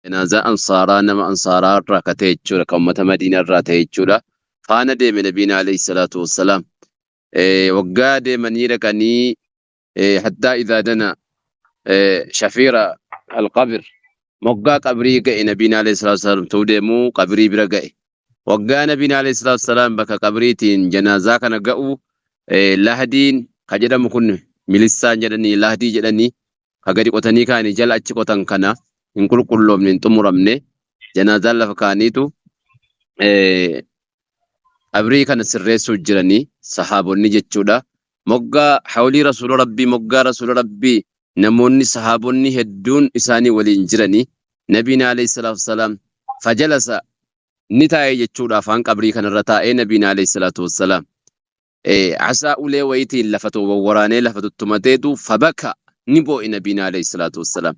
Janaazaa Ansaaraa nama Ansaaraa irraa ka ta'e jechuudha. Kan ummata Madiinaa irraa ta'e jechuudha. Faana deeme Nabiin alayhi salaatu wassalaam. Waggaa deemanii dhaqanii hattaa idhaa dana shafiira alqabir moggaa qabrii ga'e Nabiin alayhi salaatu wassalaam ta'uu deemuu qabrii bira ga'e. Waggaa Nabiin alayhi salaatu wassalaam bakka qabriitiin janaazaa kana ga'u lahdiin ka jedhamu kun milissaan jedhanii lahdii jedhanii ka gadi qotanii kaanii jala achi qotan kana hin qulqulloofne hin xumuramne janaazaan lafa kaaniitu qabrii kana sirreessuu jiranii sahaabonni jechuudha. Moggaa hawlii rasuula rabbii moggaa rasuula rabbii namoonni sahaabonni hedduun isaanii waliin jiranii nabiin alayhi salaatu wassalaam fajalasa ni taa'e jechuudha afaan qabrii kanarra taa'ee nabiin alayhi salaatu wassalaam. Asaa ulee wayitiin lafa wawwaraanee lafa tuttumateetu fabaka ni boo'e nabiin alayhi salaatu wassalaam.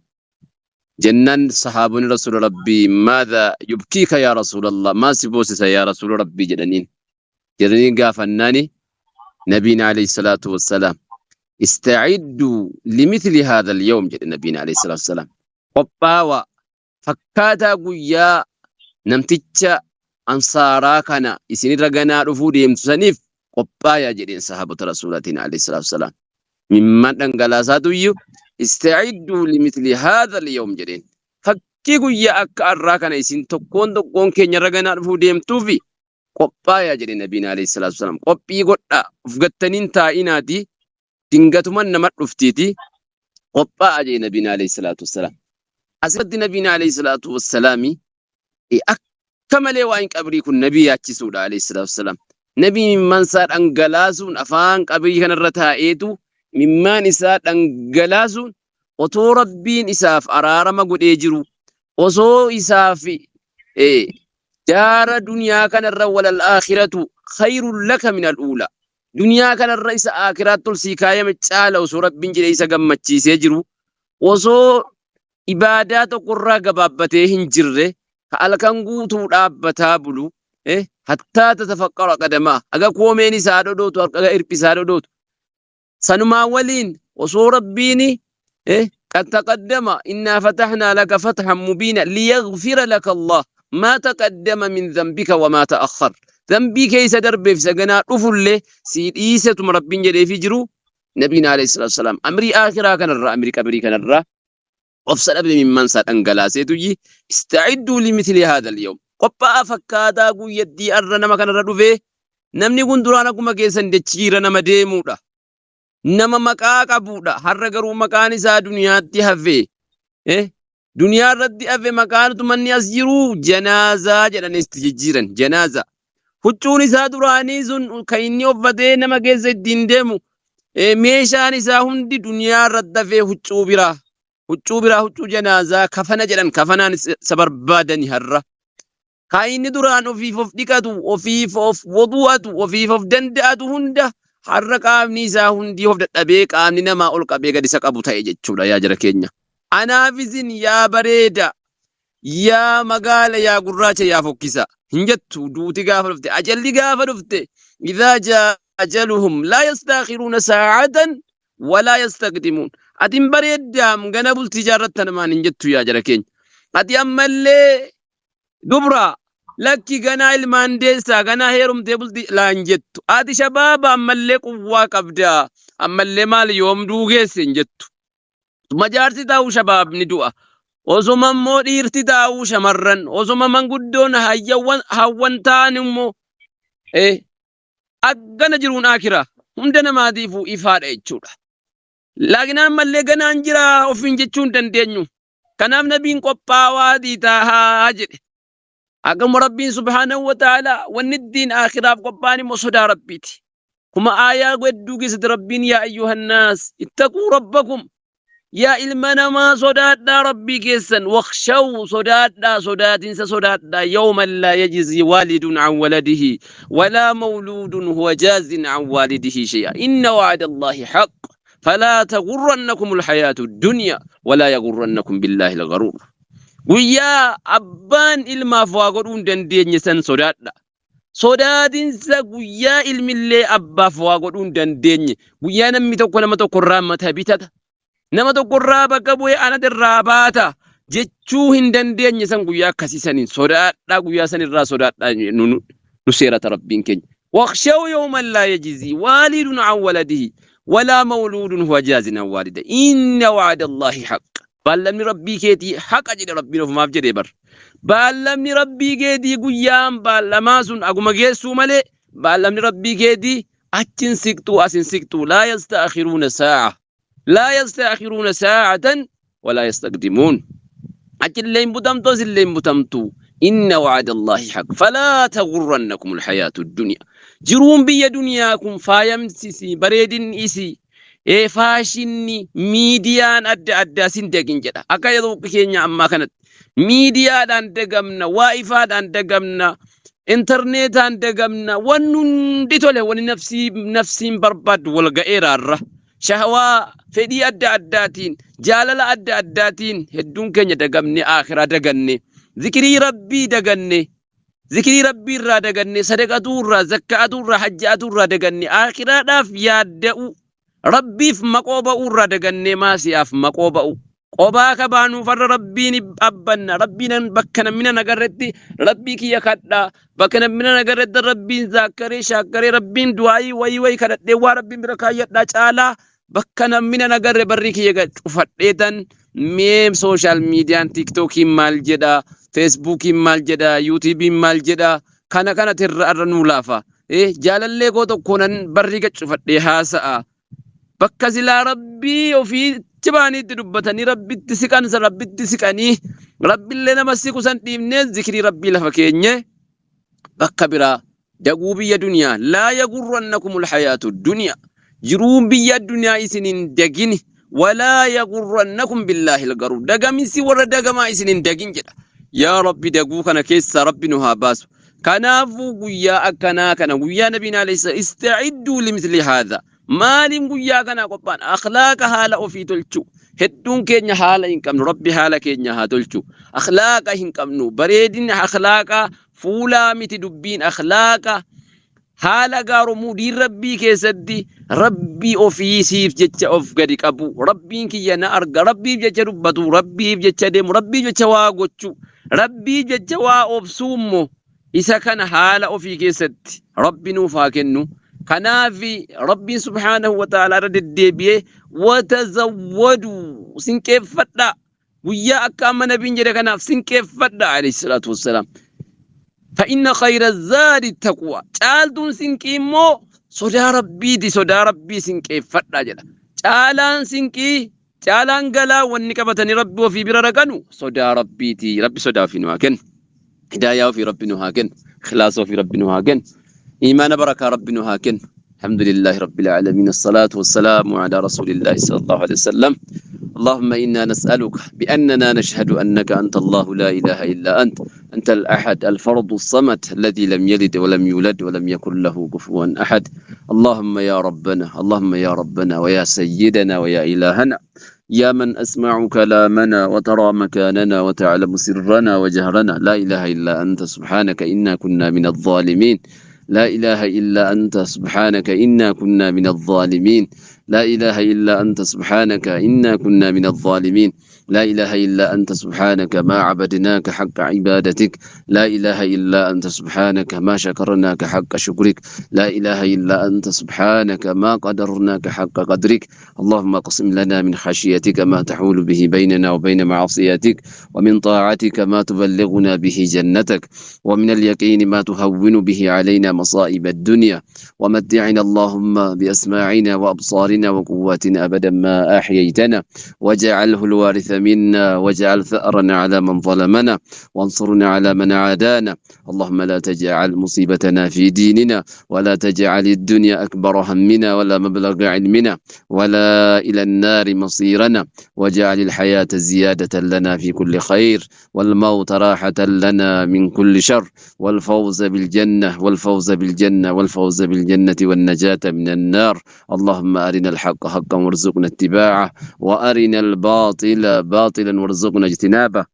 Jennaan sahaabonni rasuula rabbii maadha yubkiika yaa rasuulallah maa si boosisa yaa rasuula rabbii jedhaniin. Jedhanii gaafannaani nabiin alayhi salaatu wassalaam istaciddu limithli haadha al-yawm jedhe nabiin alayhi salaatu wassalaam. Qophaawa fakkaataa guyyaa namticha ansaaraa kana isinirra ganaa dhufuu deemtu saniif qophaayaa jedheen sahaabota rasuulaatiin alayhi salaatu wassalaam. Mimmaan dhangalaasaatu iyyuu istacidduu limithli haadha al-yawm jedheen. Fakkii guyyaa akka arraa kana isin tokkoon tokkoon keenyarra ganaa dhufuu deemtuufi qophaayaa jedhe nabiin alayhi salaatu wassalaam. Qophii godhaa of gattaniin taa'inaati dingatuman nama dhuftiiti qophaa'a jedhe nabiin alayhi salaatu wassalaam. Asirratti nabiin alayhi salaatu wassalaami akka malee waa'in qabrii kun nabii yaachisuudha alayhi salaatu wassalaam. Nabii mimmaan isaa dhangalaasuun afaan qabrii kanarra taa'eetu mimmaan isaa dhangalaasuun otoo rabbiin isaaf araarama godhee jiru osoo isaaf daara duniyaa kanarra walal aakhiratu khayrun laka minal uula. Duniyaa kanarra isa aakhiraatti ol sii kaayame caala osoo rabbiin jedhee isa gammachiisee jiru osoo ibaadaa tokkorraa gabaabbatee hin jirre ka halkan guutuu dhaabbataa bulu hattaa tatafaqqara qadamaa haga koomeen isaa dhodhootu haga irphi isaa dhodhootu Sanumaa waliin osoo Rabbiin qad taqaddama innaa fatahnaa laka fathan mubiina liyaghfira laka Allah maa taqaddama min dhanbika wa maa ta'akhkhar. Dhanbii keessa darbeef isa ganaa dhufullee sii dhiisetuma Rabbiin jedheefii jiru Nabiin alayhi salaatu wasalaam amrii aakhiraa kanarraa amrii qabrii kanarraa obsa dhabe mimmaan isaa dhangalaaseetuyyi ista'idduu limithli haadha al-yawm qophaa'a fakkaataa guyyattii arra nama kanarra dhufee namni kun duraan akkuma keessan dachiirra nama deemuudha nama maqaa qabuudha har'a garuu maqaan isaa duniyaatti hafe duniyaa irratti hafe maqaan manni as jiru janaazaa jedhanii itti jijjiiran janaazaa huccuun isaa duraanii sun kan inni uffatee nama keessa ittiin deemu meeshaan isaa hundi duniyaa irratti hafee huccuu biraa huccuu biraa huccuu janaazaa kafana jedhan kafanaan isa barbaadani har'a. Kan inni duraan ofiif of dhiqatu ofiif of wodu'atu ofiif of danda'atu hunda har'a qaamni isaa hundi of dadhabee qaamni namaa ol qabee gad isa qabu ta'e jechuudha yaa jara keenya. Anaaf isin yaa bareeda yaa magaala yaa gurraacha yaa fokkisa hin jettu duuti gaafa dhufte ajalli gaafa dhufte idhaa jaa ajaluhum laa yastaakhiruuna saa'atan walaa yastaqdimuun ati hin bareeddaam gana bultii jaarratta namaan hin jettu yaa jara keenya ati ammallee dubra lakki ganaa ilmaan deessaa ganaa heerumtee bultii laa hin jettu ati shabaaba ammallee quwwaa qabda ammallee maal yoom duugeesse hin jettu Osuma jaarsi taa'u shabaabni du'a. Osuma immoo dhiirti taa'u shamarran. Osuma manguddoon hayyawwan hawwan ta'an immoo akkana jiruun akira hunda namaatiifuu ifaadha jechuudha. Laakiin ammallee ganaan jira ofiin jechuu hin dandeenyu. Kanaaf nabiin qophaawaatii taahaa jedhe. Akkuma Rabbiin subhaanahu wa ta'ala wanni ittiin aakhiraaf qophaa'an immoo sodaa Rabbiiti. Kuma aayaa hedduu keessatti Rabbiin yaa ayyuhannaas ittaquu rabbakum yaa ilma namaa sodaadhaa Rabbii keessan waqshaw sodaadhaa sodaatinsa sodaadhaa yawman laa yajzii waalidun an waladihi walaa mawluudun huwa jaazin an waalidihi shay'a inna wa'ada Allaahi haqq falaa tagurrannakum alhayaatu dunya walaa yagurrannakum billaahi algharuur. Guyyaa abbaan ilmaaf waa godhuu hin dandeenye san sodaadha. Sodaatinsa guyyaa ilmillee abbaaf waa godhuu hin dandeenye. Guyyaa namni tokko nama tokko irraa mata bitata. Nama tokko irraa bakka bu'ee anatu irraa baata. jechuu hin dandeenye san guyyaa akkasii saniin sodaadhaa guyyaa san irraa sodaadhaa nu nu seerata rabbiin keenya. Wakhshaw yawman laa yajzii waalidun an waladihi walaa mawluudun huwa jaazin an waalida inna wa'ada Allaahi haqq. Baallamni rabbii keetii haqa jedhe rabbiin ofumaaf jedhee bar. Baallamni rabbii keetii guyyaan baallamaa sun aguma geessuu malee baallamni rabbii keetii achin siqxuu asin siqxuu laa yasta'akhiruuna saa'a. Laa yasta'akhiruuna saa'atan walaa yastaqdimuun. Achillee hin butamtu asillee hin butamtu. Inna wa'ada Allaahi haq. Falaa taghurrannakum alhayaatu dunya. Jiruun biyya duniyaa kun faayamsi isii, bareedinni isii, faashinni, miidiyaan adda addaa sin dagin jedha. Akka yeroo keenya ammaa kanatti miidiyaadhaan dagamna, waa'ifaadhaan dagamna, intarneetaan dagamna, wanni hundi tole wani nafsii nafsiin barbaaddu wal ga'eera irra. Shahawaa fedhii adda addaatiin, jaalala adda addaatiin hedduun keenya dagamne aakhiraa daganne, zikirii rabbii daganne, zikirii rabbii irraa daganne, sadaqatuu irraa, zakka'atuu irraa, hajja'atuu irraa daganne, aakhiraadhaaf yaadda'uu, rabbiif maqoo ba'uu irraa dagannee maasiyaaf maqoo ba'uu. Qobaa ka baanuuf har'a rabbiin abbanna rabbiin bakka namni na agarretti rabbii kiyya kadha bakka namni na agarretti rabbiin zaakkaree shaakkaree rabbiin du'aayii wayii wayii kadhadhee waa rabbiin bira kaayyadhaa caalaa bakka namni na agarre barrii kiyya cufadheetan mee sooshaal miidiyaan tiiktookiin maal jedha feesbuukiin maal jedha yuutuubiin maal jedha kana kana tirra irra nuu laafa jaalallee koo tokko nan barrii cufadhee haasa'a. Bakka silaa Rabbii ofiitti ba'anii itti dubbatanii Rabbitti siqan san Rabbitti siqanii Rabbillee nama siqu san dhiibnee zikrii Rabbii lafa keenye bakka biraa daguu biyya duniyaa laa yagurrannakumul hayaatu duniyaa jiruun biyya addunyaa isin hin dagini walaa yagurrannakum billaahil garuur dagamisi warra dagamaa isin hin dagin jedha yaa Rabbi daguu kana keessaa Rabbi nu haa baasu Kanaafuu guyyaa akkanaa kana guyyaa nabiin alayhi ista'idduu limithli haadha maaliin guyyaa kanaa qophaan akhlaaqa haala ofii tolchuu hedduun keenya haala hin qabnu rabbi haala keenya haa tolchu akhlaaqa hin qabnu bareedina akhlaaqa fuulaa miti dubbiin akhlaaqa haala gaaromuu diin rabbii keessatti rabbii ofii siif jecha of gadi qabu rabbiin kiyya na arga rabbiif jecha dubbatu rabbiif jecha deemu rabbiif jecha waa gochuu Rabbii jecha waa obsuu immoo isa kana haala ofii keessatti Rabbi nuuf haa kennu. Kanaaf Rabbiin subhaanahu wa ta'aalaa irra deddeebi'ee watazawwaduu sinqeeffadhaa guyyaa akka amma nabiin jedhe kanaaf sinqeeffadhaa alayhi salaatu wassalaam. Fa'inna khayra zaadi taqwa caaltuun sinqii immoo sodaa Rabbiiti sodaa Rabbii sinqeeffadhaa jedha. Caalaan sinqii Caalaan galaa wanni qabatanii Rabbi ofii bira dhaqanu sodaa Rabbiiti. Rabbi sodaa ofii nu haa kennu. Hidaayaa ofii Rabbi nu haa kennu. Ikhlaasa ofii Rabbi nu haa kennu. Iimaana barakaa Rabbi nu haa kennu. Alhamdulillahi Rabbil Aalamiin. Assalaatu wassalaamu alaa Rasuulillahi sallallahu alaihi wasallam. اللهم إنا نسألك بأننا نشهد أنك أنت الله لا إله إلا أنت أنت الأحد الفرد الصمد الذي لم يلد ولم يولد ولم يكن له كفوا أحد اللهم يا ربنا اللهم يا ربنا ويا سيدنا ويا إلهنا يا من أسمع كلامنا وترى مكاننا وتعلم سرنا وجهرنا لا إله إلا أنت سبحانك إنا كنا من الظالمين لا إله إلا أنت سبحانك إنا كنا من الظالمين لا إله إلا أنت سبحانك إنا كنا من الظالمين لا إله إلا أنت سبحانك ما عبدناك حق عبادتك لا إله إلا أنت سبحانك ما شكرناك حق شكرك لا إله إلا أنت سبحانك ما قدرناك حق قدرك اللهم اقسم لنا من خشيتك ما تحول به بيننا وبين معصيتك ومن طاعتك ما تبلغنا به جنتك ومن اليقين ما تهون به علينا مصائب الدنيا ومتعنا اللهم بأسماعنا وأبصارنا وقواتنا أبدا ما أحييتنا واجعله الوارث منا واجعل ثأرنا على من ظلمنا وانصرنا على من عادانا اللهم لا تجعل مصيبتنا في ديننا ولا تجعل الدنيا أكبر همنا ولا مبلغ علمنا ولا إلى النار مصيرنا واجعل الحياة زيادة لنا في كل خير والموت راحة لنا من كل شر والفوز بالجنة والفوز بالجنة والفوز بالجنة والنجاة من النار اللهم أرنا الحق حقا وارزقنا اتباعه وأرنا الباطل باطلا وارزقنا اجتنابه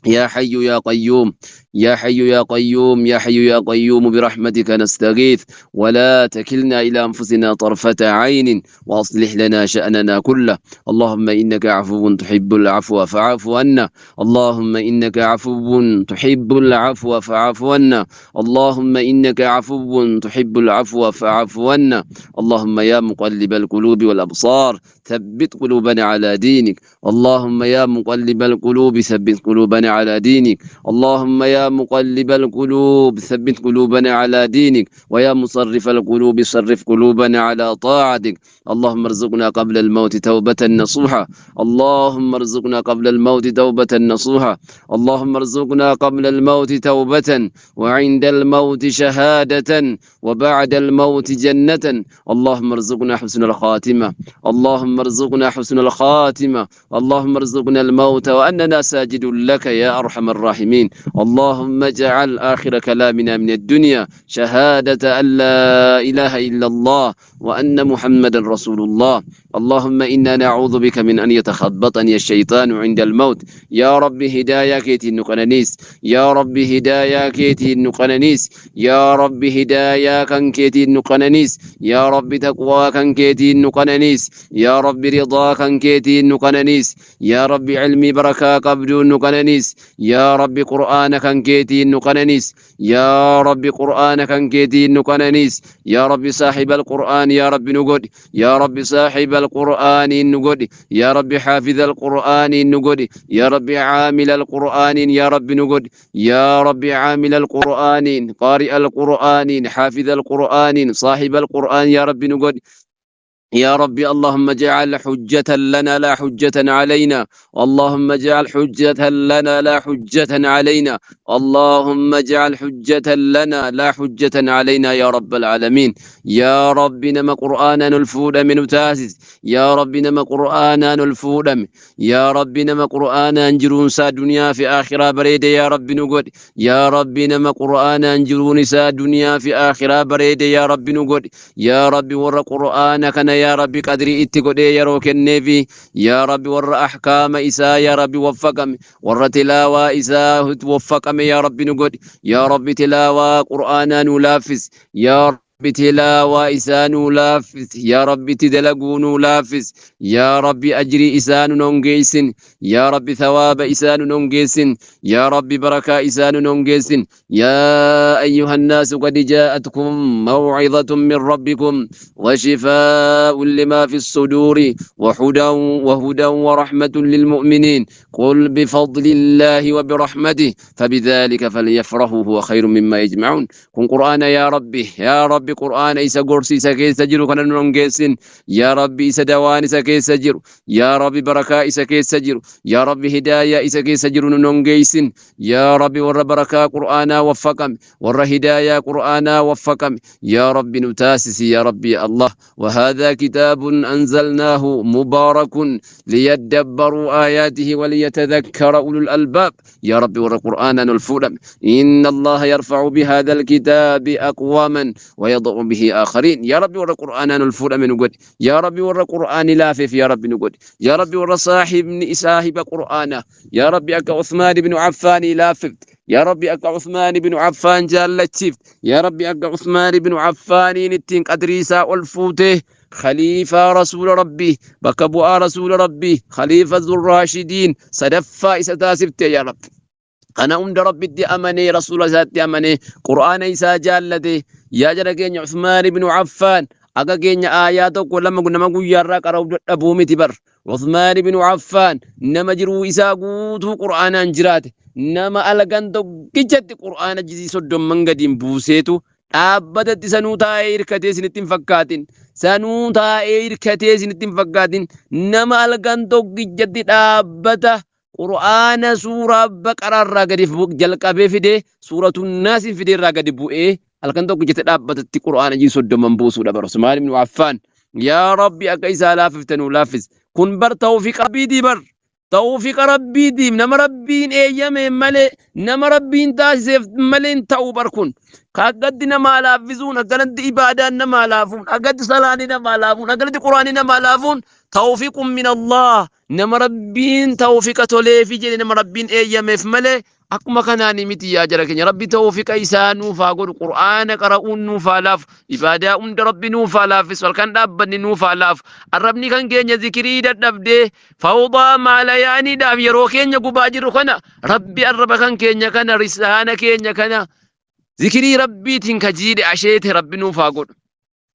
يا حي يا قيوم، يا حي يا قيوم، يا حي يا قيوم، برحمتك نستغيث، ولا تكلنا إلى أنفسنا طرفة عين، وأصلح لنا شأننا كله. اللهم إنك عفو تحب العفو فاعف عنا. اللهم إنك عفو تحب العفو فاعف عنا. اللهم إنك عفو تحب العفو فاعف عنا. اللهم يا مقلب القلوب والأبصار ثبت قلوبنا على دينك. اللهم يا مقلب القلوب ثبت قلوبنا على دينك. اللهم يا مقلب القلوب ثبت قلوبنا على دينك، ويا مصرف القلوب صرف قلوبنا على طاعتك. اللهم ارزقنا قبل الموت توبة نصوحة. اللهم ارزقنا قبل الموت توبة نصوحة. اللهم ارزقنا قبل الموت توبة، وعند الموت شهادة، وبعد الموت جنة. اللهم ارزقنا حسن الخاتمة. اللهم ارزقنا حسن الخاتمة. اللهم ارزقنا الموت وأننا ساجد لك يا أرحم الراحمين. اللهم اجعل آخر كلامنا من الدنيا شهادة أن لا إله إلا الله وأن محمدا رسول الله. اللهم إنا نعوذ بك من أن يتخبطني الشيطان عند الموت. يا رب هداية كيتي نقنانيس. يا رب هداية كيتي نقنانيس. يا رب هداية كان كيتي نقنانيس. يا رب تقوى كان كيتي نقنانيس. يا رب رضا كان كيتي نقنانيس. يا رب علمي بركة قبل نقنانيس. يا رب قرآن كان كيتي نقنانيس. يا رب قرآن كان كيتي نقنانيس. يا رب صاحب القرآن يا رب نقول. يا رب صاحب القرآن نقول. يا رب حافظ القرآن نقول. يا رب عامل القرآن يا رب نقول. يا رب عامل القرآن، قارئ القرآن، حافظ القرآن، صاحب القرآن يا رب نقول. يا ربي اللهم اجعل حجة لنا لا حجة علينا. اللهم اجعل حجة لنا لا حجة علينا. اللهم اجعل حجة لنا لا حجة علينا يا رب العالمين. يا رب نما قرآنا الفود من تاسس. يا رب نما قرآنا الفود. يا رب نما قرآنا انجرون سا دنيا في آخرة بريد يا رب نقول. يا رب نما قرآنا انجرون سا دنيا في آخرة بريد يا رب نقول. يا رب ور قرآن كان يا ربي قدري اتقودي يا روك النبي. يا ربي ور أحكام إسا يا ربي وفقم، ور تلاوة إسا وفقم يا ربي نقول. يا ربي تلاوة قرآن نلافس. يا ربي تلاوة إسا نلافس. يا ربي تدلقو نلافس. يا ربي أجري إسا نونجيسن. يا ربي ثواب إسا نونجيسن. يا ربي بركة إسا نونجيسن. يا أيها الناس قد جاءتكم موعظة من ربكم وشفاء لما في الصدور وهدى ورحمة للمؤمنين. قل بفضل الله وبرحمته فبذلك فليفرحوا هو خير مما يجمعون. كن قرآن يا ربي، يا ربي قرآن إسا قرسي إسا كيس جرو كان نونجيسن. يا ربي إسا دوان إسا كيس جرو. يا ربي بركة إسا كيس جرو. يا ربي هداية إسا كيس جرو نونجيسن. يا ربي ور بركة قرآن وفقم، ور هداية قرآن وفقم. يا ربي نتاسس يا ربي الله. وهذا كتاب أنزلناه مبارك ليدبروا آياته وليتذكر أولو الألباب. يا ربي ور قرآن الفولم. إن الله يرفع بهذا الكتاب أقواما ويضع به آخرين. يا ربي ور قرآن الفولم نقول. يا ربي ور قرآن لافف يا ربي نقول. يا ربي ور صاحب صاحب قرآن. يا ربي أك عثمان بن عفان لافف. يا ربي أك عثمان بن عفان جالتشفت. يا ربي أك عثمان بن عفان نتين قدريسا والفوته خليفة رسول ربي بكبوا رسول ربي خليفة ذو الراشدين صدفة إستاسبت يا رب. أنا أمد ربي دي أمني رسول ذات أمني قرآن إسا جالته يا جركين عثمان بن عفان أكاكين آياتك ولما قلنا ما قل يراك أرود أبو متبر عثمان بن عفان نما جرو إسا قوتو قرآن أنجرات نما ألقان توقجت قرآن جزي صدوم من قديم بوسيتو dhaabbatatti sanuu taa'ee hirkatee isinitti hin fakkaatin. Sanuu taa'ee hirkatee isinitti hin fakkaatin. Nama halkan tokkichatti dhaabbata Qur'aana suuraa Baqaraa irraa gadi jalqabee fidee suuratu Naasiin fidee irraa gadi bu'ee halkan tokkichatti dhaabbatatti Qur'aana jii soddomman buusuudha bara Usmaan ibn Affaan. Yaa Rabbi akka isaa laaffifte nuu laaffis. Kun bar tawfiiqa Rabbiitii bar. Tawfiiqa Rabbiitiif nama Rabbiin eeyyame malee nama Rabbiin taasiseef malee hin ta'u bar kun. Ka akkatti namaa laaffisuun, akkanatti ibaadaan namaa laafuun, akkatti salaanni namaa laafuun, akkanatti Qur'aanni namaa laafuun Tawfiqun min Allah, nama Rabbiin tawfiqa toleefi jedhe, nama Rabbiin eeyyameef malee akkuma kanaani miti. Yaa jara keenya, Rabbi tawfiqa isaa nuuf haa godhu, Qur'aana qara'uun nuuf haa laafu, ibaadaa hunda Rabbi nuuf haa laaffisu, halkan dhaabbanni nuuf haa laafu. Arrabni kan keenya zikirii dadhabdee fawdaa maalayaaniidhaaf yeroo keenya gubaa jirru kana, Rabbi arraba kan keenya kana, risaana keenya kana zikirii Rabbiitiin kajiidhe asheete Rabbi nuuf haa godhu.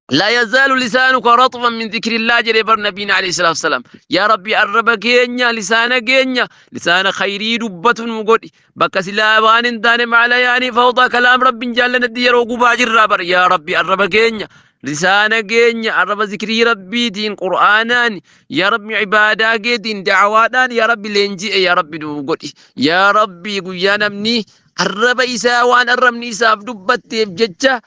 La yazaalu lisaanuka raxban min zikrillah jedhee bar nabiin alayhi salaatu wasalaam. Yaa Rabbi, arraba keenya, lisaana keenya lisaana khayrii dubbatu nu godhi. Bakka silaa waan hin taane maala yaanii fawdaa kalaam Rabbiin jaallanatti yeroo gubaa jirraa bar. Yaa Rabbi, arraba keenya, lisaana keenya arraba zikrii Rabbiitiin, Qur'aanaan, yaa Rabbi, ibaadaa keetiin, da'awaadhaan, yaa Rabbi, leenji'e yaa Rabbi nu godhi. Yaa Rabbi, guyyaa namni arraba isaa waan arrabni isaaf dubbatteef jecha,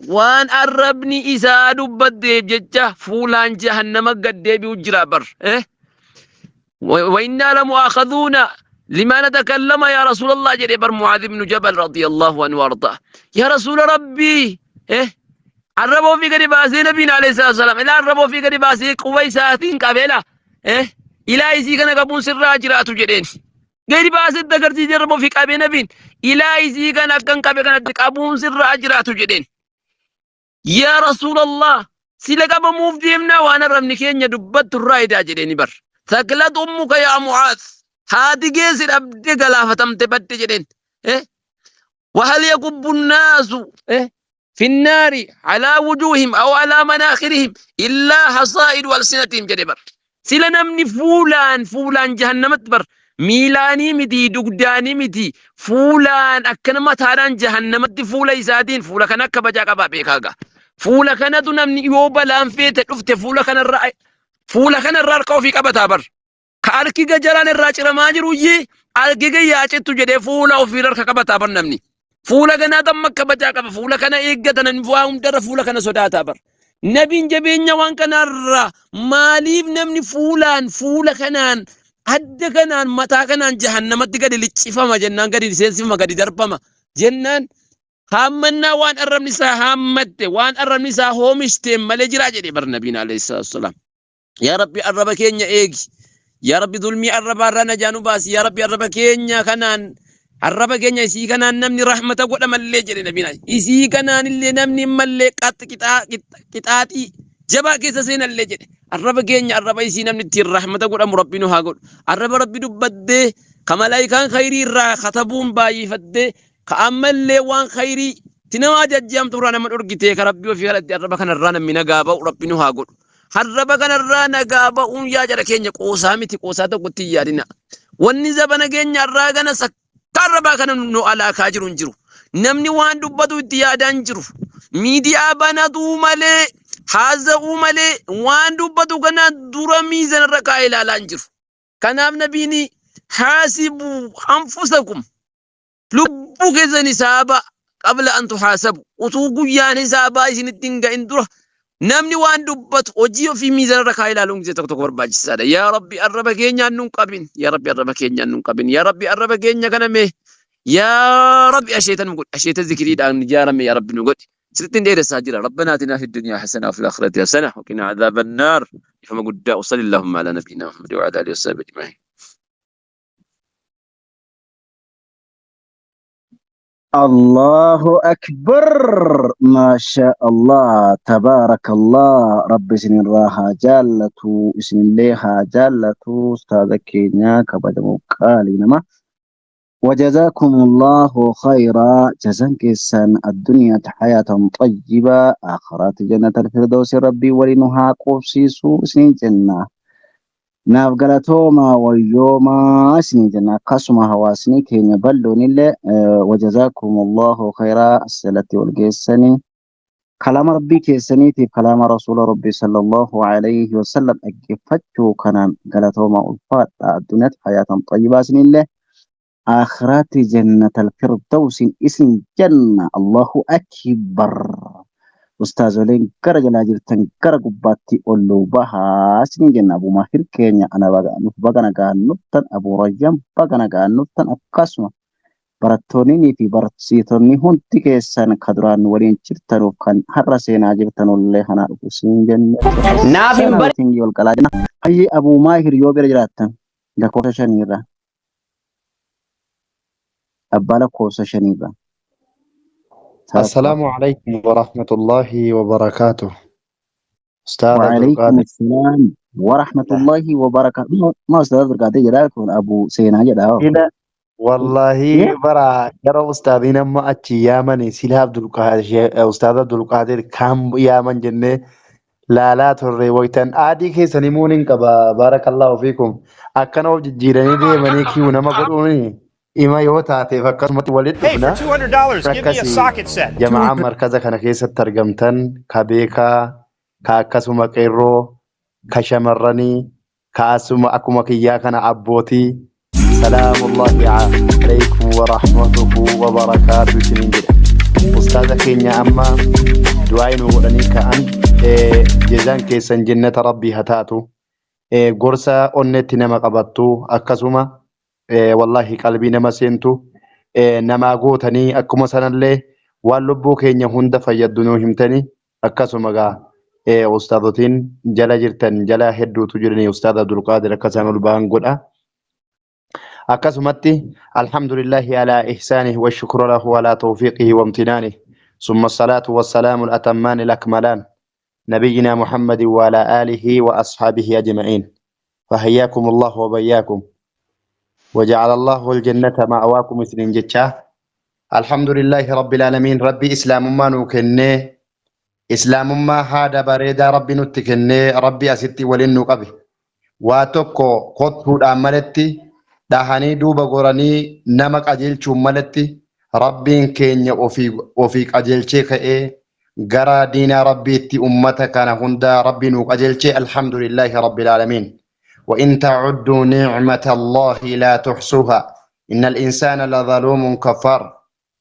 waan arrabni isaa dubbatteef jecha fuulaan jahannama gad deebi'u jira bar, eh wa innaa lamu'aakhadhuuna limaa natakallama yaa rasuulallah jedhe bar Mu'aadh ibnu Jabal radiyallahu anhu ardaa. Yaa rasuula Rabbii, eh arraba ofii gadi baasee nabiin alayhi salaatu wasalaam ilaa arraba ofii gadi baasee quba isaatiin qabeela, eh ilaa isii kana qabuun sirraa jiraatu jedheen. Gadi baasetti agarsiisee arraba ofii qabee nabiin ilaa isii kana akkan qabe kanatti qabuun sirraa jiraatu jedheen. Yaa Rasuulallah, sila qabamuuf deemnaa waan arrabni keenya dubbattu irraa edaa jedheeni bar. Saklat ummuka yaa Mu'aaz, haati geessi dhabde galaafatamte badde jedheen. Eh? Wahal yakubbu naasu eh? fi nnaari alaa wujuuhim aw alaa manaakhirihim illaa hasaa'idu alsinatihim jedhe bar. Sila namni fuulaan fuulaan jahannamatti bar, miilaanii miti, dugdaanii miti, fuulaan akkana mataadhaan jahannamatti fuula isaatiin, fuula kana akka bajaa qabaa beekaa gaa. Fuula kanatu namni yoo balaan feete dhufte fuula kanarra harka ofii qabataa bar. Ka harki gajaraan irraa ciramaa jiruyyii harki kiyyaa cittu jedhee fuula ofii harka qabataa bar namni. Fuula kanaa tamma kabajaa qaba. Fuula kana eeggata namni, waa hundarra fuula kana sodaataa bar. Nabiin jabeenya waan kanarraa maaliif namni fuulaan, fuula kanaan, adda kanaan, mataa kanaan jahannamatti gadi liccifama jennaan, gadi seensifama, gadi darbama jennaan, haammannaa waan arrabni isaa haammatte, waan arrabni isaa hoomishteen malee jiraa jedhe bar nabiin alayhi salaatu wasalaam. Yaa Rabbi, arraba keenya eegi. Yaa Rabbi, zulmii arrabaarraa najaa nu baasi. Yaa Rabbi, arraba keenya kanaan, arraba keenya isii kanaan namni rahmata godha mallee jedhe nabiin. Isii kanaan illee namni mallee qixaaxii jabaa keessa seenallee jedhe. Arraba keenya arraba isii namni ittiin rahmata godhamu Rabbi nu haa godhu. Arraba Rabbi dubbattee ka malaayikaan khayrii irraa katabuun baay'ifattee, ka ammallee waan khayrii ti nama ajajjaamtu irraa nama dhorgitee, ka Rabbi ofii kadhatte, arraba kanarraa namni nagaa ba'u Rabbi nu haa godhu. Arraba kanarraa nagaa ba'uun, yaa jara keenya, qoosaa miti, qoosaa tokkotti hin yaadina. Wanni zabana keenya irraa kana sakka arrabaa kana nu alaakaa jiru hin jiru. Namni waan dubbatu itti yaadaa hin jiru. Miidiyaa banatuu malee, haasa'uu malee, waan dubbatu kana dura miizanarra kaa'ee ilaalaa hin jiru. Kanaaf nabiin haasibuu anfusakum, lubbuu keessan hisaaba, qabla an tuhaasabu, utuu guyyaan hisaabaa isinitti hin ga'in dura namni waan dubbatu hojii ofii miizanarra kaa'ee ilaaluun gisee tokko tokko barbaachisaadha. Yaa Rabbi, arraba keenyaan nun qabin. Yaa Rabbi, arraba keenyaan nun qabin. Yaa Rabbi, arraba keenya kana mee yaa Rabbi asheeta nu godhi. Asheeta zikiriidhaan ijaarame yaa Rabbi nu godhi. Sirriitti hin dheeressaa jira. Rabbana atinaa fi dunyaa hasana wa fil aakhirati hasana wa qinaa adhaaban naar. Ifama guddaa. Wa sallallahu ala nabiyyina Muhammad wa ala alihi wa sahbihi ajma'in. Allahu Akbar, Maasha Allah, Tabaarakallah. Rabbi isinirraa haa jaallatu, isinillee haa jaallatu, ustaaza keenya kabajamoo qaalii nama. Wajazakumullahu khayraa, jazaan keessan addunyaatti hayaatan xayyibaa, akhiraatti jannatal firdawsi Rabbii waliin nu haa qubsiisu isiniin jenna. Naaf galatoomaa, wayyoomaa isiniin jenna. Akkasuma hawaasni keenya bal'oonillee wajazaakumullahu khayraa, asjalatti wal geessanii kalaama Rabbii keessaniitiif kalaama Rasuula Rabbii sallallahu alayhi wasallam dhaggeeffachuu kanaan galatoomaa, ulfaadha. Addunyaatti hayaatan xayyibaa, isiniillee aakhiraatti jannatal firdawsiin isin jenna. Allahu akbar. Ustaazoleen gara jalaa jirtan gara gubbaatti ol nu bahaa isiniin jenna. Abuu Maahir keenya ana baga nuuf baga nagaan nuftan, Abuu Rayyaan baga nagaan nuftan, akkasuma Barattoonnii fi barsiisonni hundi keessan ka duraan nu waliin jirtanuuf kan har'a seenaa jirtanullee kanaa dhufu siin jenne. Naaf hin Seenaa bare. wajjin wal qalaa jenna. Hayyee Abuu Maahir yoo bira jiraattan lakkoofsa shaniirra. Abbaa lakkoofsa shaniirra. Takka. Assalaamu alaikum warahmatullahi wabarakaatuh. Ustaaz وعليكم Abdulqaadir. السلام ورحمة الله وبركاته. ما أستاذ عبد القادر جدا كون أبو سينا جدا. Ila wallahi إيه bara yeroo ustaaziin amma achi yaamani sila Abdulqaadir Ustaaz Abdulqaadir kam yaaman jennee laalaa turre waytan aadii keessan himuun hin qaba barakallahu fiikum akkana of jijjiiranii deemanii kiyu nama godhuun ima yoo taateef akkasumatti walitti Hey, for dhufna $200, give me a akkasi socket set. jama'aan markaza kana keessatti argamtan ka beekaa ka akkasuma qeerroo ka shamarranii ka asuma akkuma kiyyaa kana abbootii salaamullahi alaykum wa rahmatuhu wa barakaatu isiniin jedha. Ustaaza keenya amma du'aa nu godhanii ka'an jezaan keessan jennata rabbii haa taatu. Gorsa onnetti nama qabattu akkasuma wallahi qalbii nama seentu namaa gootanii akkuma sanallee waan lubbuu keenya hunda fayyaddu nuu himtanii akkasuma gaa ustaazotiin jala jirtan jala hedduutu jiranii ustaaz Abdulqaadir akka isaan ol ba'an godha. Akkasumatti alhamdulillahi ala ihsaanihi wa shukru lahu ala tawfiiqihi wa imtinaanihi summa salaatu wassalaamu al-atammaani al-akmalaan nabiyyina Muhammadin wa ala aalihi wa ashaabihi ajma'iin. فحياكم الله وبياكم وجعل الله الجنة مأواكم isiniin jechaa الحمد لله رب العالمين ربي إسلام ما nuu kennee islaamummaa haada bareedaa rabbi nutti kennee rabbi asitti waliin nu qabe waa tokko kottuudhaan maletti dhahanii duuba goranii nama qajeelchuun maletti rabbiin keenya ofii ofii qajeelchee ka'ee gara diinaa rabbiitti ummata kana hunda rabbi nu qajeelchee alhamdulillahi rabbil aalamiin. وإن تعدوا نعمة الله لا تحصوها إن الإنسان لظلوم كفار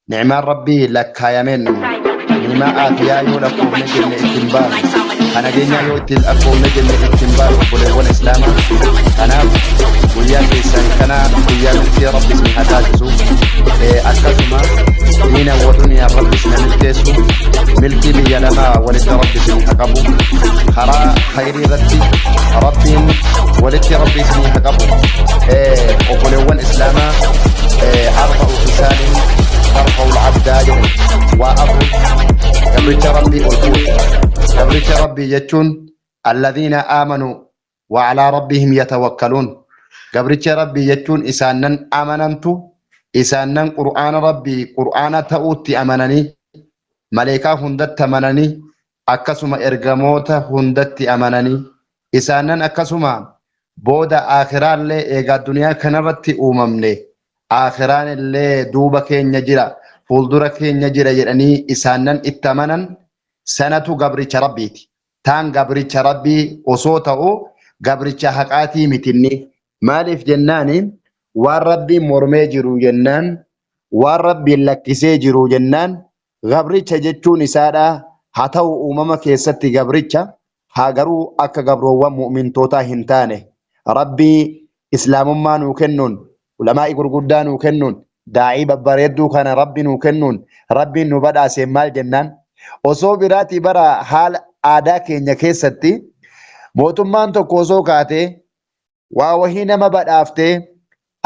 نعمة ربي لك يا من نعمة آتيا يو لكم نجم اتنبار أنا جينا يو أكو نجم اتنبار وقل إسلاما أنا ويا كيسان كنا ويا ملكي ربي اسمي هتاجسو أكسما دينا ودنيا ربي اسمي ملكيسو ملكي بيا لما ولد ربي اسمي حقبو خرا خيري رتي ربي ولدت ربي اسمي حقبو وقل إسلاما أربع خصال ترفع العبد وأفر gabricha rabbii ol fuute gabricha rabbii jechuun alladhiina aamanuu wa alaa rabbihim yatawakkaluun gabricha rabbii jechuun isaannan amanantu isaannan qur'aana rabbii qur'aana ta'uutti amananii maleekaa hundatti amananii akkasuma ergamoota hundatti amananii isaannan akkasuma booda aakhiraallee eegaa addunyaa kanarratti uumamne aakhiraan illee duuba keenya jira fuuldura keenya jira jedhanii isaannan itti amanan sanatu gabricha rabbiiti. Taan gabricha rabbii osoo ta'u gabricha haqaatii mitinni. Maaliif jennaani waan rabbiin mormee jiru jennaan waan rabbiin lakkisee jiru jennaan gabricha jechuun isaadha haa ta'u uumama keessatti gabricha haa garuu akka gabroowwan mu'mintootaa hin taane rabbii islaamummaa nuu kennuun ulamaa'i gurguddaa nuu kennuun daa'ii babbareedduu kana rabbi nuu kennuun rabbiin nu badhaaseen maal jennaan osoo biraatii bara haala aadaa keenya keessatti mootummaan tokko osoo kaatee waa wahii nama badhaaftee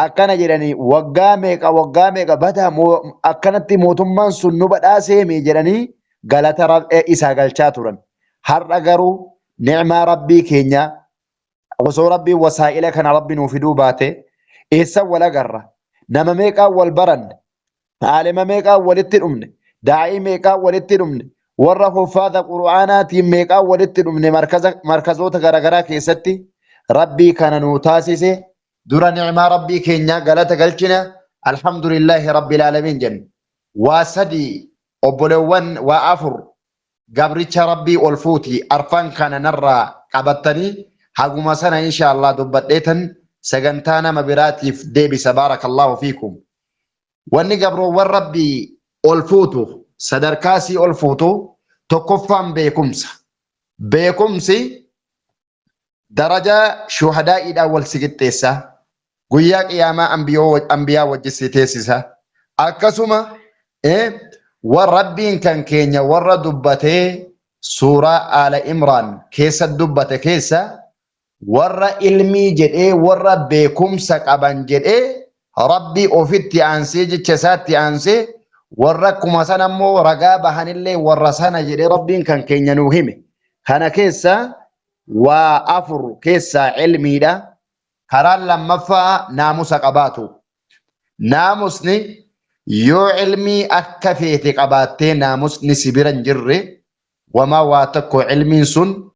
akkana jedhanii waggaa meeqa badaa akkanatti mootummaan sun nu badhaaseemi jedhanii galata isaa galchaa turan. Har'a garuu ni'maa rabbii keenya osoo rabbiin wasaa'ila kana rabbi nuu fiduu baate eessan wal agarra nama meeqaan wal baranne aalima meeqaan walitti dhumne daa'ii meeqaan walitti dhumne warra huffaadha qur'aanaatiin meeqaan walitti dhumne markazoota garaagaraa keessatti rabbii kana nuu taasise dura ni'maa rabbii keenyaa galata galchina alhamdulillahi rabbil aalamiin jenna. Waa sadii obboleewwan waa afur gabricha rabbii ol fuuti arfan kana narraa qabattanii haguma sana insha Allah dubbadheetan sagantaa nama biraatiif deebisa baarakallahu fiikum. Wanni gabroowwan rabbii ol fuutu sadarkaa sii ol fuutu tokkoffaan beekumsa. Beekumsi darajaa shuhadaa'iidhaan wal si qixxeessa. Guyyaa qiyaamaa ambiyaa wajji si teessisa. Akkasuma Rabbiin kan keenya warra dubbatee suuraa Aala Imraan keessa dubbate keessa warra ilmii jedhee warra beekumsa qaban jedhee Rabbii ofitti aansee jecha isaatti aansee warra akkuma sana immoo ragaa bahanillee warra sana jedhee Rabbiin kan keenya nuu hime. Kana keessa waa afur keessaa ilmiidha. Karaan lammaffaa naamusa qabaatu. Naamusni yoo ilmii akka feete qabaattee naamusni si bira hin jirre wamaa waa tokko ilmiin sun.